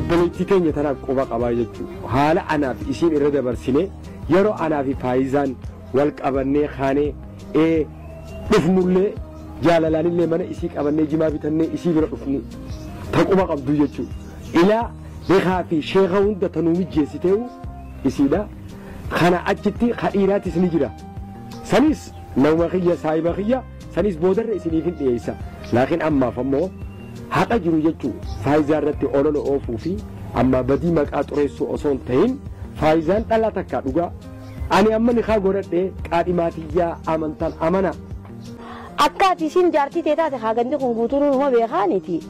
Obboleettii teenya tanaaf quba qabaa jechuudha. Haala anaaf isiin irra dabarsine yeroo anaa fi Faayizaan wal qabannee kaanee dhufnullee jaalalaanillee mana isii qabannee jimaa bitannee isii bira dhufnu ta quba qabdu jechuudha. Ilaa beekaa fi sheeka hunda tanuu mijjeessiteewu isiidha. Kana achitti kadhiiraatis ni jira. Sanis nama kiyya saahiba kiyya sanis boodarra isiniif hin dhiyeessa. Laakiin ammaaf ammoo haqa jiru jechuun Faayizaa irratti olola oofuu fi amma badii maqaa xureessuu osoo hin ta'in Faayizaan dhalaa takka dhugaa. Ani amma nikaa godhadhee qaadhimaatiyyaa amantaan amana. Akka ati isiin jaartii tee taate haa gandi kun guutuun numa beekaaniti.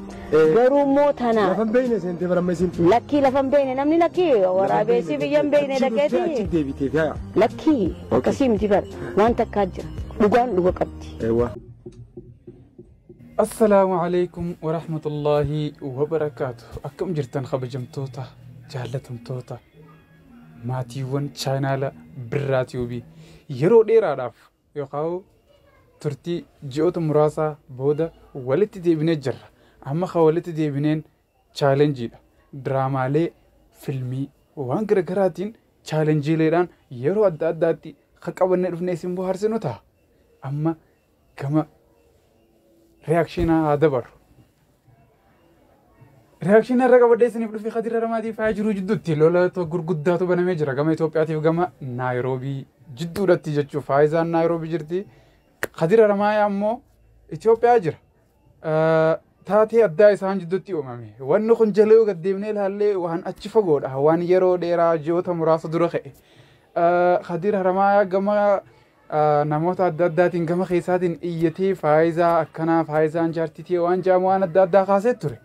Garuu immoo tana. Lafa hin beekne seentee baramma isiin. Lakkii lafa hin beekne namni lakkii waraabessi biyya hin beekne dhaqeeti. Achi deebitee fi haa. Lakkii akkasii miti bara waan takkaa jira dhugaan dhuga qabdi. Eewwa. Assalaamu alaikum warahmatullaahi wabarakaatu. Akkam jirtan kabajamtoota, jaallatamtoota, maatiiwwan chaanaala Birraa Tiyuubii. Yeroo dheeraadhaaf yookaan turtii ji'oota muraasaa booda walitti deebinee jirra. Amma kan walitti deebineen chaalenjiidha. Diraamaalee, filmii waan garaagaraatiin chaalenjiileedhaan yeroo adda addaatti kan qabannee dhufnee isin bohaarsinu ta'a. Amma gama reaakshinaa haa dabarru. Reaakshinaa irra qabadhee isiniif dhufe Kadir Haramaatii faaya jiruu jidduutti lola gurguddaatu banamee jira. Gama Itoophiyaatiif gama Naayiroobii jidduudhatti jechuudha. Faayizaan Naayiroobii jirti. Kadir Haramaayaa ammoo Itoophiyaa jira. Taatee addaa isaan jidduutti uumame. Wanni kun jala yoo gad deemnee ilaallee waan achi fagoodha. Waan yeroo dheeraa ji'oota muraasa dura ka'e. Kadir Haramaayaa gama namoota adda addaatiin gama keessaatiin iyyatee Faayizaa akkanaa Faayizaan jaartitii waan jedhamu waan adda addaa kaasee ture.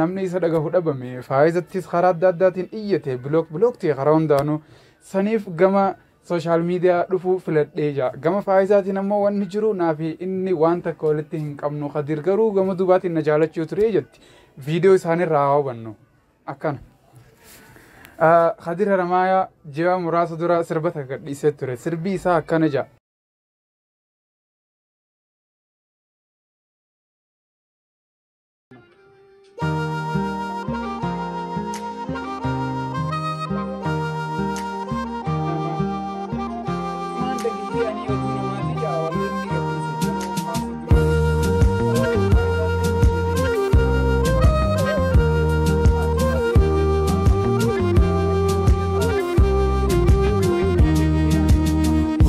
Namni isa dhagahu dhabame. Faayizattis karaa adda addaatiin iyyate bilook bilook ta'e karaa hundaanuu saniif gama sooshaal miidiyaa dhufuu filadhee jira. Gama Faayizaatiin ammoo wanni jiru naafi inni waan takka walitti hin qabnu Kadir garuu gama duubaatiin na jaalachuu ture jetti. Viidiyoo isaaniirraa haa hubannu. Akkana. Kadir Haramaayaa ji'a muraasa dura sirba takka gadhiisee ture. Sirbi isaa akkana jedha.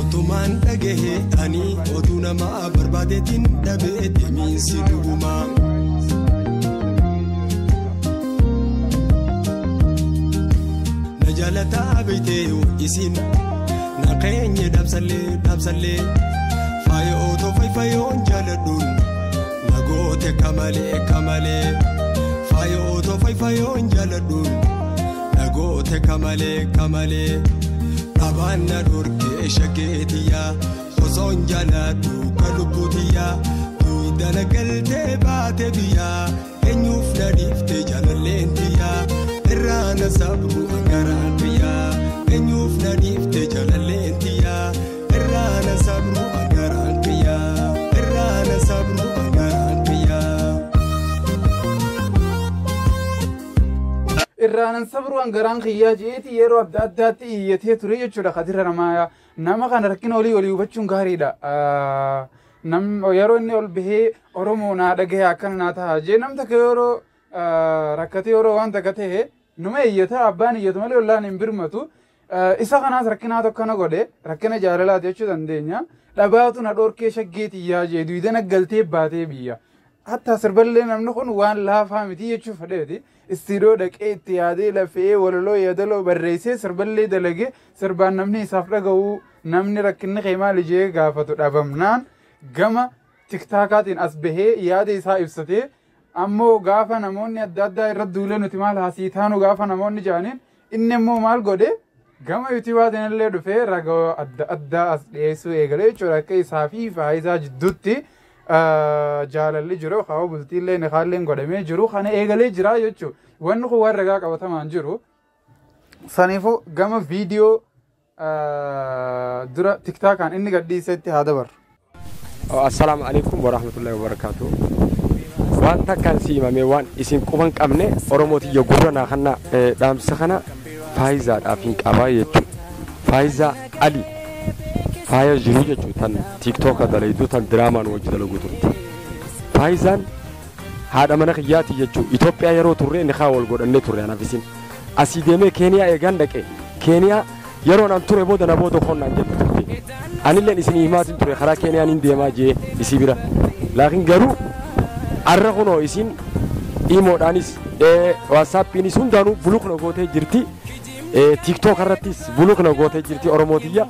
Otumaan dhagahe ani oduu namaa barbaadeetiin dhabee deemiinsi dhugumaa. Na jaalataa beektee isin na keenye dhaabsallee dhaabsallee faaya otoo fayfayoon jaaladhuun na goote kamalee kamalee faaya otoo fayfayoon jaaladhuun na goote kamalee kamalee. Dhabaan na dhorkee shakeetiyyaa osoon jaaladhu ka lubbuutiyyaa duwidana galtee baate biyyaa eenyuuf na dhiiftee jaalalleen tiyyaa irraa na sabru hangaraan kiyyaa eenyuuf na dhiiftee jaalalleen tiyyaa irraa na sabru hangaraan kiyyaa irraa na sabru hangaraan kiyyaa. Irraanan sabru hangaraan kiyyaa jeeti yeroo adda addaatti iyyatee ture jechuudha Kadir Haramaayaa. Nama kana rakkina olii olii hubachuun gaariidha. Yeroo inni ol bahee Oromoo naa dhagahe akkana naa ta'a jee nam takka yeroo rakkatee yeroo waan takka ta'e numa iyyata abbaan iyyatu malee ollaan hin birmatu. Isa kanaas rakkinaatu akkana godhe rakkina jaalalaati jechuu dandeenya. Dhabaatu na dhorkee shaggeetiyyaa jee duwidana galtee baatee biyya. Hatta sirballee namni kun waan laafaa miti jechuu fedheeti. Istiidoo dhaqee itti yaadee lafee walaloo yaadaloo barreessee sirballee dalagee sirbaan namni isaaf dhaga'u namni rakkinni kee maali jee gaafatu dhabamnaan gama tiktaakaatiin as bahee yaada isaa ibsatee ammoo gaafa namoonni adda addaa irra duulee nuti maal haasii taanu gaafa namoonni jedhaniin inni immoo maal godhe gama yuutuubaatiin illee dhufee ragaa adda addaa as dhiyeessuu eegalee jechuudha akka isaa fi Faayizaa jidduutti jaalalli jiru haa bultiillee nikaalleen godhamee jiru kana eegalee jira jechuudha. Wanni kun waan ragaa qabatamaan jiru. Saniifuu gama viidiyoo dura tiktaakaan inni gadhiisetti haa dabarru. Assalaamu alaikum warahmatullahi wabarakatuh. Waan takkaan si himame waan isin quban qabne Oromootiyya gurra naa kana dhaamsa kana faayizaadhaaf hin qabaa jechuudha. Faayizaa Ali faaya jiru jechuudha tan tiiktooka dalaydu tan diraamaan wajji dalagu turte. Faayizaan haadha mana kiyyaati jechuudha. Itoophiyaa yeroo turre ni haa wal godhannee turre anaaf isin. Asii deemee Keeniyaa eegaan dhaqe. Keeniyaa yeroo naan ture booda na booda honnaan jettu turte. Anilleen isin himaatiin ture karaa Keeniyaan hin deemaa jee isii bira. Laakiin garuu arra kunoo isin imoodhaanis waatsaappiinis hundaanuu bulukna gootee jirti. Tiiktook irrattis bulukna gootee jirti Oromootiyya.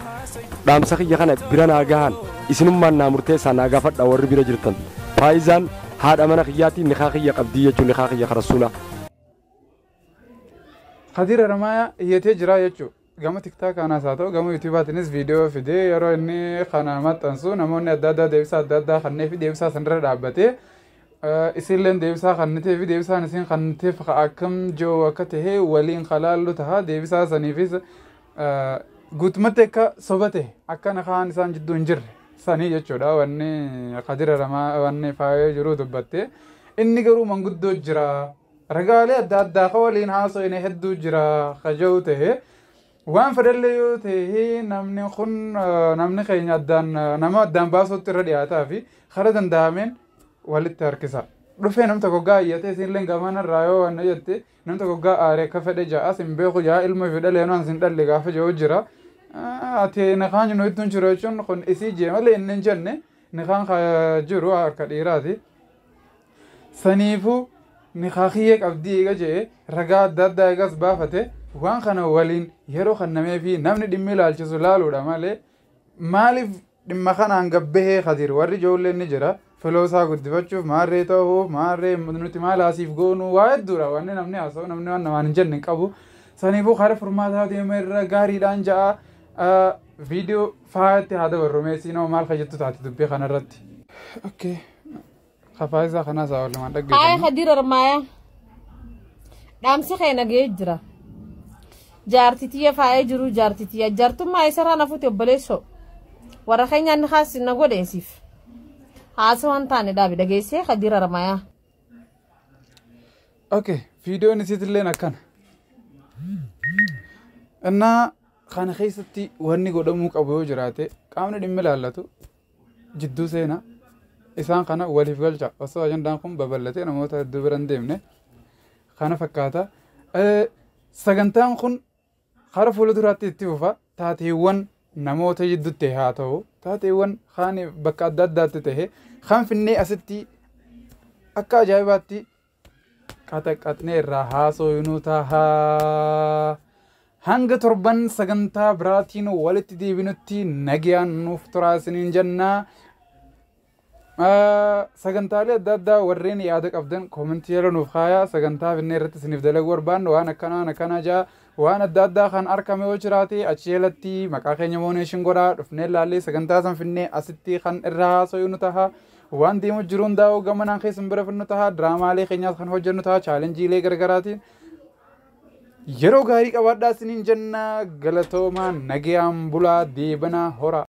Dhaamsa kiyya kana bira naa gahan isinummaan naa murteessaa naa gaafadha warri bira jirtan. Faayizaan haadha mana kiyyaatiin nikaa kiyya qabdii jechuun nikaa kiyya karasuula. Kadir Haramayaa iyyatee jira jechuudha. Gama TikTok-aanaas haa ta'u gama YouTube'aatiinis viidiyoo fidee yeroo inni kana maxxansu namoonni adda addaa deebisaa adda addaa kannee fi deebisaa sanirra dhaabbatee isinilleen deebisaa kannitee fi deebisaan isin kanniteef akkam jiru akka ta'e waliin kalaallu ta'a deebisaa saniifis guutummaatti akka soba ta'e akka nakaan isaan jidduu hin jirre sanii jechuudha wanni Kadir Haramaa wanni faayee jiru dubbatte inni garuu manguddoo jira ragaalee adda addaa ka waliin haasofne hedduu jira kaja'u ta'e waan fedhallee yoo ta'e namni kun namni keenya addaan nama addaan baasuutti irra dhiyaataa fi karaa danda'ameen walitti harkisa. Dhufee nam tokko gaa iyyatee isinillee gamana irraa yoo waan jette nam tokko gaa aaree akka fedhe ja'as hin beeku ja'a ilma fi dhalee naan sin dhalle gaafa jiru jira. Ati nikaan nu ittuun jiru jechuun kun isii jee malee inni hin jenne nikaan jiru harka dhiiraati. Saniifuu nikaa kiyyee qabdii eega jee ragaa adda addaa eegas baafate waan kana waliin yeroo kannamee fi namni dhimmi ilaalchisu laaluudha malee maaliif dhimma kanaan gabbahee Kadir warri ijoolleen ni jira. Filoosaa guddifachuuf maarree ta'uuf maarree nuti maal asiif goonu waa hedduudha wanni namni haasa'u namni waan namaan hin jenne hin qabu. Saniifuu karaa furmaataa deema irra gaariidhaan ja'a viidiyoo faayatti haa dabarru meesiinoo maal fayyaddu taate dubbii kanarratti. Okay. Kafaayisaa kanaas haa walumaan Haaya dhaggeeffannu. Kadir Haramayaa. Dhaamsi kee nagahee jira. Jaartitiyya faayee jiru jaartitiyya. Jaartummaa isarraa na fuute obboleessoo. Warra keenyaan ni kaas na godheesiif. Haasawaan taane dhaabi dhageessee Kadir Haramayaa. Okay, viidiyoon isiitilleen akkana. Innaa kana keessatti wanni godhamuu qabu yoo jiraate qaamni dhimmi ilaallatu jidduu seenaa isaan kana waliif galcha osoo ajandaan kun babal'atee namoota hedduu bira hin deemne kana fakkaata. Sagantaan kun karaa fuulduraatti itti fufa taateewwan namoota jidduutti haa ta'u taateewwan kaan bakka adda addaatti ta'e kan finnee asitti akka ajaa'ibaatti qaxaqaxnee irraa haasofnu tahaa. Hanga torban sagantaa biraatiin walitti deebinutti nagayaan nuuf turaa isiniin jennaa. Sagantaalee adda addaa warreen yaada qabdan koomentii yeroo nuuf kaayaa sagantaa finnee irratti isiniif dalaguu barbaannu waan akkanaa waan akkanaa jaa waan adda addaa kan argame yoo jiraate achi jalatti maqaa keenya mooneeshin godhaa dhufnee ilaallee sagantaa san finnee asitti kan irraa haasofnu taha. Waan deemu jiru hundaa'u gamanaan keessan bira finnu taha diraamaalee keenyaas kan hojjennu taha chaalenjiilee gargaraatiin. Yeroo gaarii qabaadhaa isiniin jenna galatoomaa nagayaan bulaa deebanaa hora.